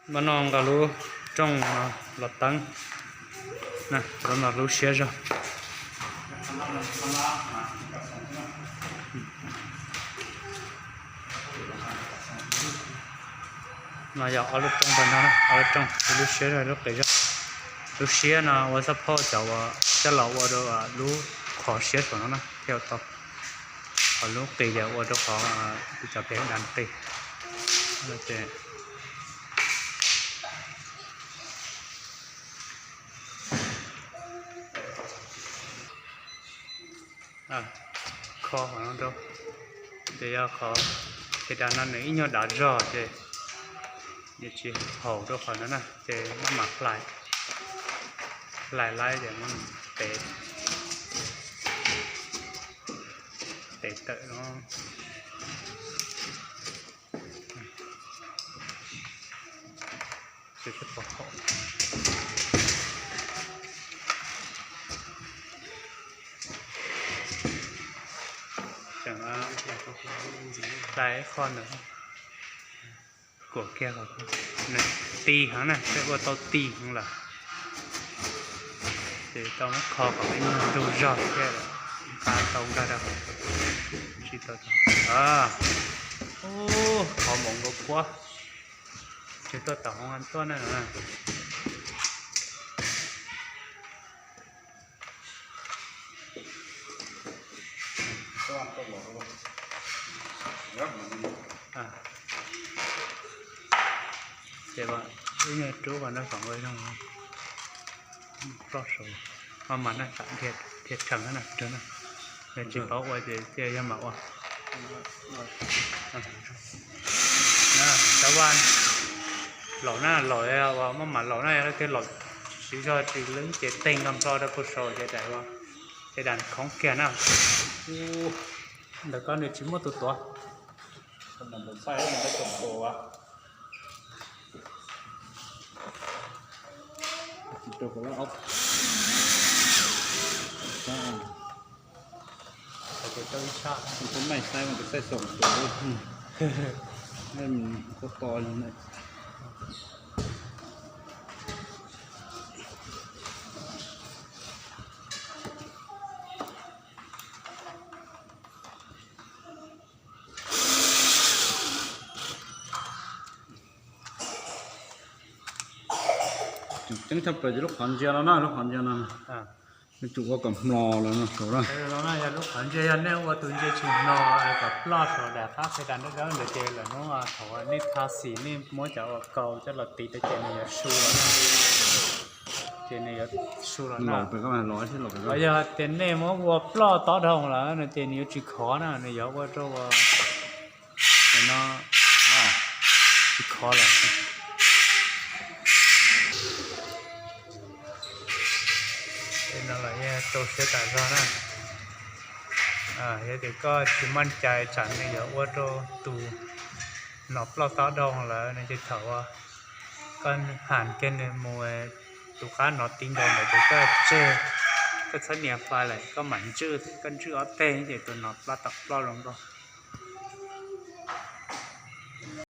Mas no nqa lub rooj no los teeb na, rau no lub siab zog. No yog ob lub rooj ntawm no, ob lub rooj, lub siab zog, lub qis zog. Lub siab no ua xab phauj cov uas coj los ua rau lub qhov siab saum no na thiaj tau. Ho lub qis yog ua rau qhov cov pem dan qis. Kho qhov no rau, ces yog qhov pem dan no nws ib nyuag dav zog ces nws tsis haum rau qhov no na, ces maj mam hlais, hlais laib ces muab tev, tev tawm no. Tseem hlais qhov ntawd, kuam kiag, nws ti heev na, peb ua tau ti heev lawm. Ces tau muab kho kom ib nyuag ntug zog thiab, nqa tau nkag rau, tsis tau, qhov npaum nkaus puab, tsis tuaj tau hoob tuaj na. Ces ib nyuag rub kom nws kom ua zoo, ploj saud, maj mam na, dhia rhees na, rhees na, yog tsis paub ua ces cia yog mam ua. Cov vaj laum na, laum uas maj mam laum na, yog tias laum siv zog tsis lwb ces teg nkaus nplo rau puag saud ces daim, ces daim khoov kiag na. Ntawm ko nws tsis muaj tus tuav. Ceeb thaj plaws ces lub qhov ntsia no na, lub qhov ntsia no, nws tsum ua kom hmo los no saud na. Yog lub qhov ntsia, yog nej ua tus ntsia tsis hmo kom ploj saud daim qab pem dan dawb dawb ntawd ces lawm hnub thaum nej tha xim nej muab cov uas kaus coj los tiv rau ces nws yuav su los na. Ces nws yuav su los na. Los yog tias nej muab ua ploj tob dhau lawm no ces nws yuav tsis khov na, nws yuav ua rau uas no tsis khov lawm. No los yeej rau siab tas zog na. Yog tias koj tsis maj cai tsam nws yuav ua rau tus no ploj tob dhau lawm no ces thaum uas koj has kiag nws mus, tus qab no tiv nkaus ntawd ces koj tseg, koj txhob nias file lawm, koj mam ntswj, koj ntswj ob teg ces tus no ploj tom ploj zoo nkauj.